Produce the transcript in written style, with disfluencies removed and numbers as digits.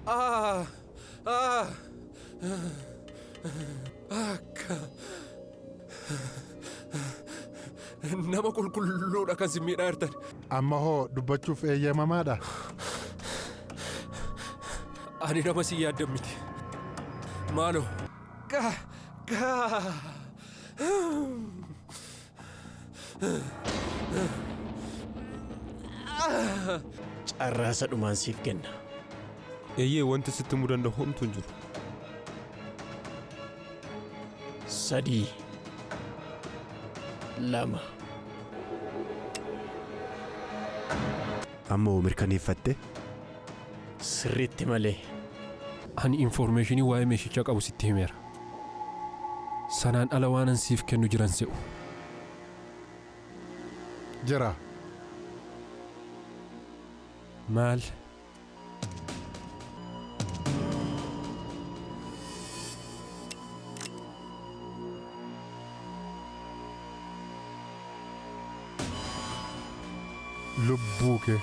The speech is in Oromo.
Ah! Ah! Akka nama qulqulluudha kan si miidhaa jirtan. Amma hoo dubbachuuf eeyyamamaadha? Ani nama si yaaddan miti. Maaloo. Gaa! Gaa! Carraa isa dhumaan siif kenna. Eeyyee, wanti sitti himuu danda'u homtuu hin jiru. 3, 2. Amma hoo mirkaneeffatte? Sirriitti malee. Ani infoormeeshinii waa'ee meeshichaa qabu sitti himeera. Sanaan ala waanan siif kennu jiran se'u. Jira. Maal? Lubbuu kee.